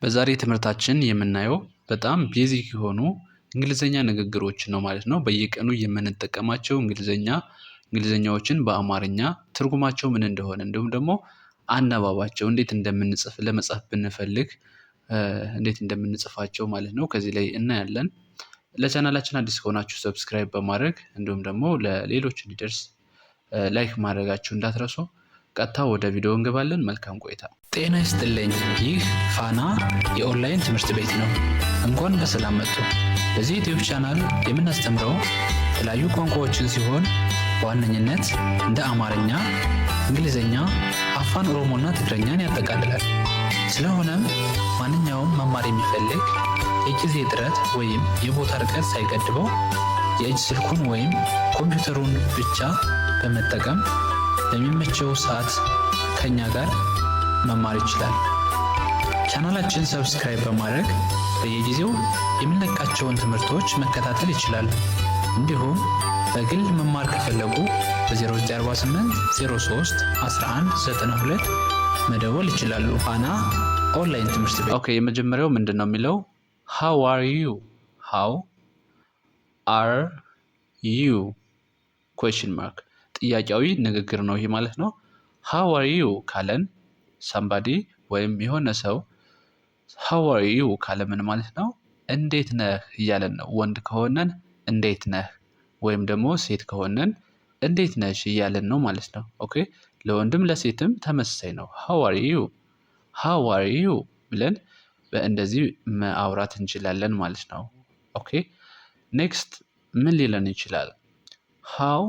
በዛሬ ትምህርታችን የምናየው በጣም basic የሆኑ እንግሊዘኛ ንግግሮችን ነው ማለት ነው። በየቀኑ የምንጠቀማቸው እንግሊዘኛዎችን በአማርኛ ትርጉማቸው ምን እንደሆነ፣ እንዲሁም ደግሞ አነባባቸው እንዴት እንደምንጽፍ፣ ለመጻፍ ብንፈልግ እንዴት እንደምንጽፋቸው ማለት ነው ከዚህ ላይ እናያለን። ለቻናላችን አዲስ ከሆናችሁ subscribe በማድረግ፣ እንዲሁም ደግሞ ለሌሎች እንዲደርስ like ማድረጋችሁ እንዳትረሱ። ቀጥታ ወደ ቪዲዮ እንገባለን። መልካም ቆይታ። ጤና ይስጥልኝ። ይህ ፋና የኦንላይን ትምህርት ቤት ነው። እንኳን በሰላም መጡ። በዚህ YouTube channel የምናስተምረው የተለያዩ ቋንቋዎችን ሲሆን በዋነኝነት እንደ አማርኛ፣ እንግሊዝኛ፣ አፋን ኦሮሞና ትግርኛን ያጠቃልላል። ስለሆነም ማንኛውም መማር የሚፈልግ የጊዜ እጥረት ወይም የቦታ ርቀት ሳይገድበው የእጅ ስልኩን ወይም ኮምፒውተሩን ብቻ በመጠቀም በሚመቸው ሰዓት ከኛ ጋር መማር ይችላል። ቻናላችን subscribe በማድረግ በየጊዜው የምንለቃቸውን ትምህርቶች መከታተል ይችላሉ። እንዲሁም በግል መማር ከፈለጉ በ0948 03 11 92 መደወል ይችላሉ። ፋና ኦንላይን ትምህርት ቤት። Okay፣ የመጀመሪያው ምንድን ነው የሚለው? How are you? How are you question mark፣ ጥያቄያዊ ንግግር ነው ይሄ ማለት ነው። How are you ካለን somebody ወይም የሆነ ሰው how are you ካለ ምን ማለት ነው? እንዴት ነህ እያለን ነው። ወንድ ከሆነን እንዴት ነህ ወይም ደግሞ ሴት ከሆነን እንዴት ነሽ እያለን ነው ማለት ነው። Okay፣ ለወንድም ለሴትም ተመሳሳይ ነው። How are you፣ how are you ብለን በእንደዚህ ማውራት እንችላለን ማለት ነው። Okay፣ next ምን ሊለን ይችላል? How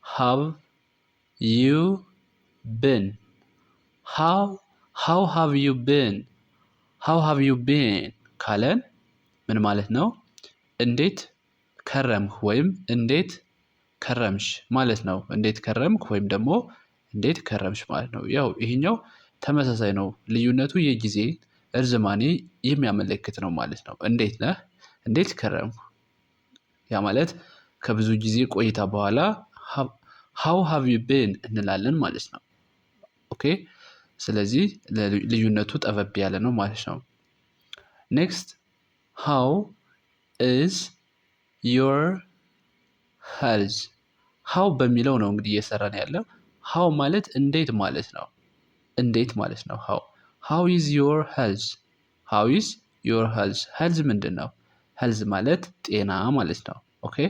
have you been? How have you been? How have you been ካለን ምን ማለት ነው? እንዴት ከረምህ ወይም እንዴት ከረምሽ ማለት ነው። እንዴት ከረምክ ወይም ደግሞ እንዴት ከረምሽ ማለት ነው። ያው ይሄኛው ተመሳሳይ ነው። ልዩነቱ የጊዜ እርዝማኔ የሚያመለክት ነው ማለት ነው። እንዴት ነህ? እንዴት ከረምክ? ያ ማለት ከብዙ ጊዜ ቆይታ በኋላ how have you been እንላለን ማለት ነው። Okay፣ ስለዚህ ልዩነቱ ጠበብ ያለ ነው ማለት ነው። Next, how is your health? How በሚለው ነው እንግዲህ እየሰራን ያለው። How ማለት እንዴት ማለት ነው። እንዴት ማለት ነው። How is your health? How is your health? Health ምንድን ነው? Health ማለት ጤና ማለት ነው። Okay፣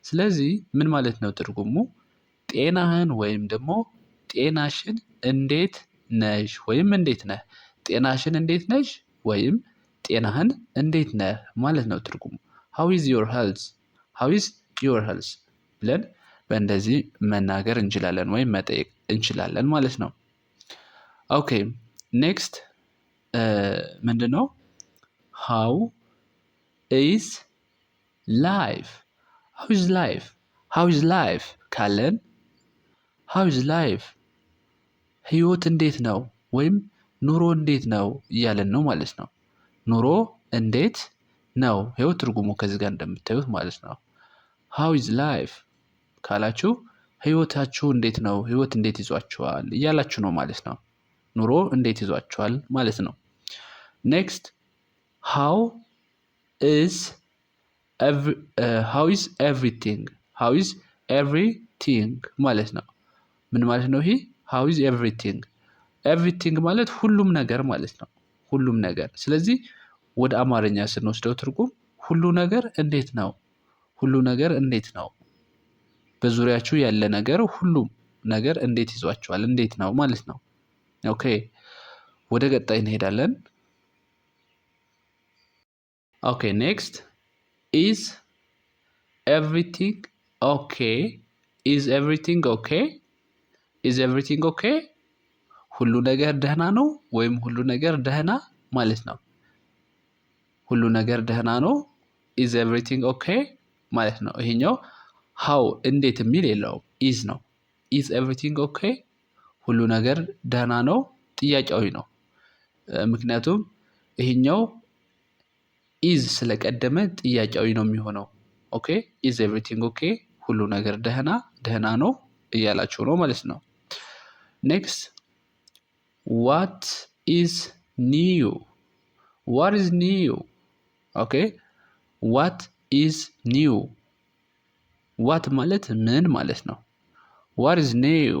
ስለዚህ ምን ማለት ነው ትርጉሙ? ጤናህን ወይም ደግሞ ጤናሽን እንዴት ነሽ ወይም እንዴት ነህ? ጤናሽን እንዴት ነሽ ወይም ጤናህን እንዴት ነህ ማለት ነው ትርጉሙ። How is your health? How is your health ብለን በእንደዚህ መናገር እንችላለን ወይም መጠየቅ እንችላለን ማለት ነው። Okay፣ next ምንድነው? How is life? How is life? How is life ካለን፣ how is life ህይወት እንዴት ነው ወይም ኑሮ እንዴት ነው እያለን ነው ማለት ነው። ኑሮ እንዴት ነው? ህይወት ትርጉሙ ከዚህ ጋር እንደምታዩት ማለት ነው። How is life ካላችሁ ህይወታችሁ እንዴት ነው? ህይወት እንዴት ይዟችኋል እያላችሁ ነው ማለት ነው። ኑሮ እንዴት ይዟችኋል ማለት ነው። Next, how is everything? How is everything ማለት ነው። ምን ማለት ነው ይሄ? How is everything? Everything ማለት ሁሉም ነገር ማለት ነው። ሁሉም ነገር። ስለዚህ ወደ አማርኛ ስንወስደው ትርጉም ሁሉ ነገር እንዴት ነው? ሁሉ ነገር እንዴት ነው? በዙሪያችሁ ያለ ነገር፣ ሁሉም ነገር እንዴት ይዟችኋል? እንዴት ነው ማለት ነው። Okay፣ ወደ ቀጣይ እንሄዳለን። Okay, next, is everything okay? Is everything okay? Is everything okay? ሁሉ ነገር ደህና ነው ወይም ሁሉ ነገር ደህና ማለት ነው። ሁሉ ነገር ደህና ነው። Is everything okay ማለት ነው። ይሄኛው how እንዴት የሚል የለውም፣ is ነው። Is everything okay? ሁሉ ነገር ደህና ነው፣ ጥያቄያዊ ነው። ምክንያቱም ይሄኛው is ስለቀደመ ጥያቄያዊ ነው የሚሆነው። Okay, is everything okay? ሁሉ ነገር ደህና ነው እያላችሁ ነው ማለት ነው። Next, what is new? What is new? Okay, what is new? What ማለት ምን ማለት ነው። What is new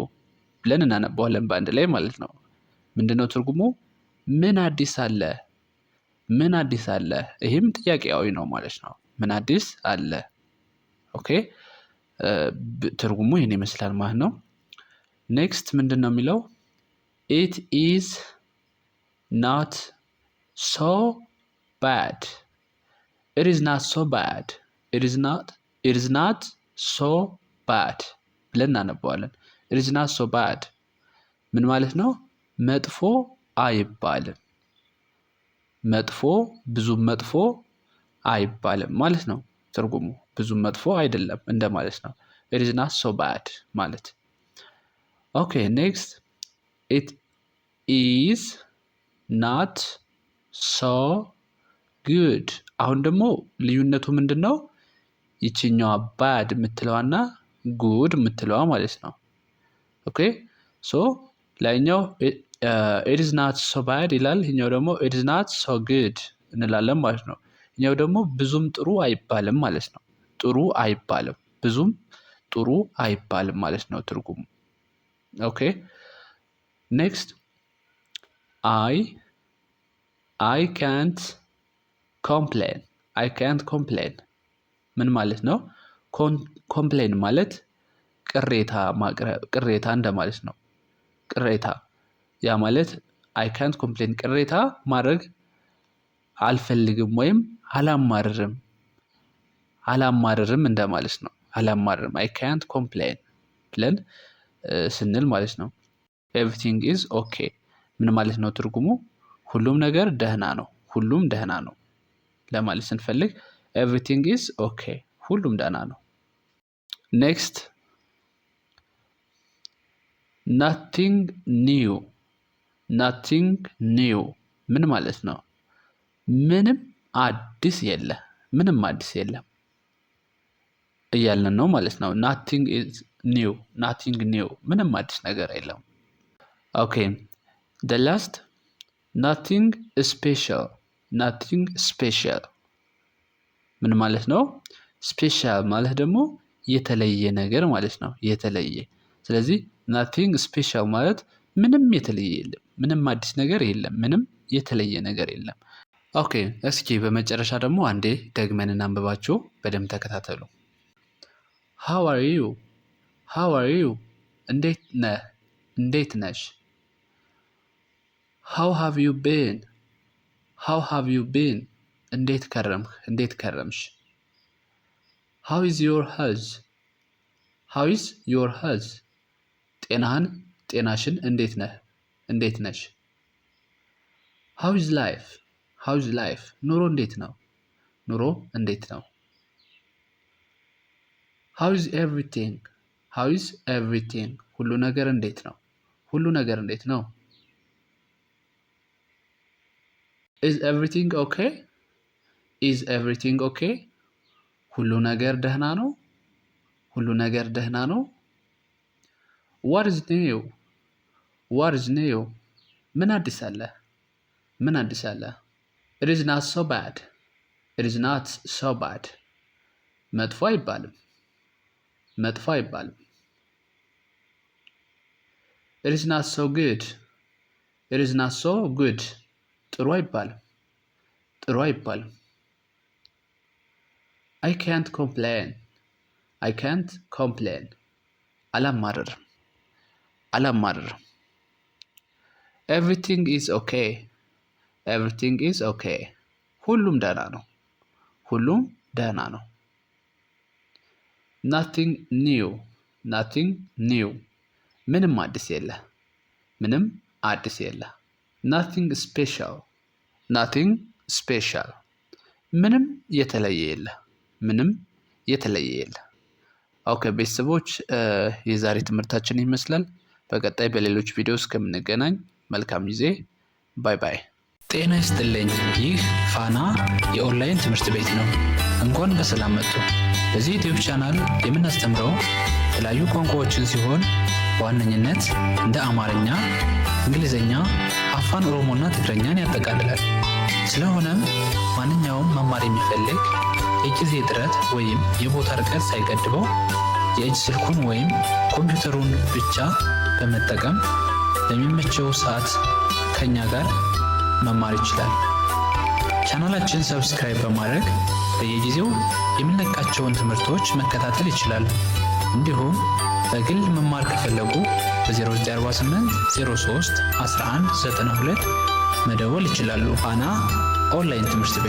ብለን እናነባዋለን በአንድ ላይ ማለት ነው። ምንድነው ትርጉሙ? ምን አዲስ አለ? ምን አዲስ አለ? ይህም ጥያቄያዊ ነው ማለት ነው። ምን አዲስ አለ? Okay, ትርጉሙ ይህን ይመስላል ማለት ነው። Next ምንድን ነው የሚለው? It is not so bad. It is not so bad. It is not so bad ብለን እናነባዋለን። It is not so bad ምን ማለት ነው? መጥፎ አይባልም። መጥፎ፣ ብዙም መጥፎ አይባልም ማለት ነው። ትርጉሙ ብዙም መጥፎ አይደለም እንደማለት ነው። It is not so bad ማለት። Okay, next, it is not so good። አሁን ደግሞ ልዩነቱ ምንድን ነው? ይችኛዋ bad የምትለዋና good የምትለዋ ማለት ነው። Okay, so ላይኛው it is not so bad ይላል። ይኛው ደግሞ it is not so good እንላለን ማለት ነው። ይኛው ደግሞ ብዙም ጥሩ አይባልም ማለት ነው። ጥሩ አይባልም፣ ብዙም ጥሩ አይባልም ማለት ነው ትርጉሙ። Okay, ኔክስት አይ ካንት ኮምፕሌን። አይ ካንት ኮምፕሌን ምን ማለት ነው? Complain ማለት ቅሬታ ማቅረብ፣ ቅሬታ እንደማለት ነው። ቅሬታ፣ ያ ማለት አይ ካንት ኮምፕሌን ቅሬታ ማድረግ አልፈልግም ወይም አላማርርም፣ አላማርርም እንደማለት ነው። አላማርርም፣ አይ ካንት ኮምፕሌን ብለን ስንል ማለት ነው። Everything is okay ምን ማለት ነው ትርጉሙ? ሁሉም ነገር ደህና ነው፣ ሁሉም ደህና ነው ለማለት ስንፈልግ everything is okay፣ ሁሉም ደህና ነው። Next, nothing new. Nothing new ምን ማለት ነው? ምንም አዲስ የለ፣ ምንም አዲስ የለም እያልን ነው ማለት ነው። Nothing is new, nothing new፣ ምንም አዲስ ነገር የለም። Okay, the last, nothing special. Nothing special ምን ማለት ነው? Special ማለት ደግሞ የተለየ ነገር ማለት ነው። የተለየ። ስለዚህ nothing special ማለት ምንም የተለየ የለም፣ ምንም አዲስ ነገር የለም፣ ምንም የተለየ ነገር የለም። Okay፣ እስኪ በመጨረሻ ደግሞ አንዴ ደግመን እናንብባችሁ፣ በደንብ ተከታተሉ። How are you? How are you? እንዴት ነህ? እንዴት ነሽ? How have you been? How have you been? እንዴት ከረምህ? እንዴት ከረምሽ? How is your health? How is your health? ጤናህን፣ ጤናሽን እንዴት ነህ? እንዴት ነሽ? How is life? How is life? ኑሮ እንዴት ነው? ኑሮ እንዴት ነው? How is everything? How is everything? ሁሉ ነገር እንዴት ነው? ሁሉ ነገር እንዴት ነው? Is everything okay? Is everything okay? ሁሉ ነገር ደህና ነው? ሁሉ ነገር ደህና ነው? What is new? What is new? ምን አዲስ አለ? ምን አዲስ አለ? It is not so bad. It is not so bad. መጥፎ አይባልም። መጥፎ አይባልም። It is not so good. It is not so good. ጥሩ አይባልም። ጥሩ አይባልም። አይ ካንት ኮምፕሌን። አይ ካንት ኮምፕሌን። አላማርርም። አላማርርም። Everything is okay. Everything is okay. ሁሉም ደህና ነው። ሁሉም ደህና ነው። Nothing new. Nothing new. ምንም አዲስ የለ። ምንም አዲስ የለ። Nothing special. Nothing special. ምንም የተለየ የለ። ምንም የተለየ የለ። Okay ቤተሰቦች፣ የዛሬ ትምህርታችን ይመስላል። በቀጣይ በሌሎች ቪዲዮ እስከምንገናኝ መልካም ጊዜ። Bye bye። ጤና ይስጥልኝ። ይህ ፋና የኦንላይን ትምህርት ቤት ነው። እንኳን በሰላም መጡ። በዚህ YouTube channel የምናስተምረው የተለያዩ ቋንቋዎችን ሲሆን በዋነኝነት እንደ አማርኛ፣ እንግሊዝኛ፣ አፋን ኦሮሞና ትግርኛን ያጠቃልላል። ስለሆነም ማንኛውም መማር የሚፈልግ የጊዜ እጥረት ወይም የቦታ ርቀት ሳይገድበው የእጅ ስልኩን ወይም ኮምፒውተሩን ብቻ በመጠቀም በሚመቸው ሰዓት ከኛ ጋር መማር ይችላል። ቻናላችን subscribe በማድረግ በየጊዜው የምንለቃቸውን ትምህርቶች መከታተል ይችላሉ። እንዲሁም በግል መማር ከፈለጉ በ0948 03 11 92 መደወል ይችላሉ። ፋና ኦንላይን ትምህርት ቤት።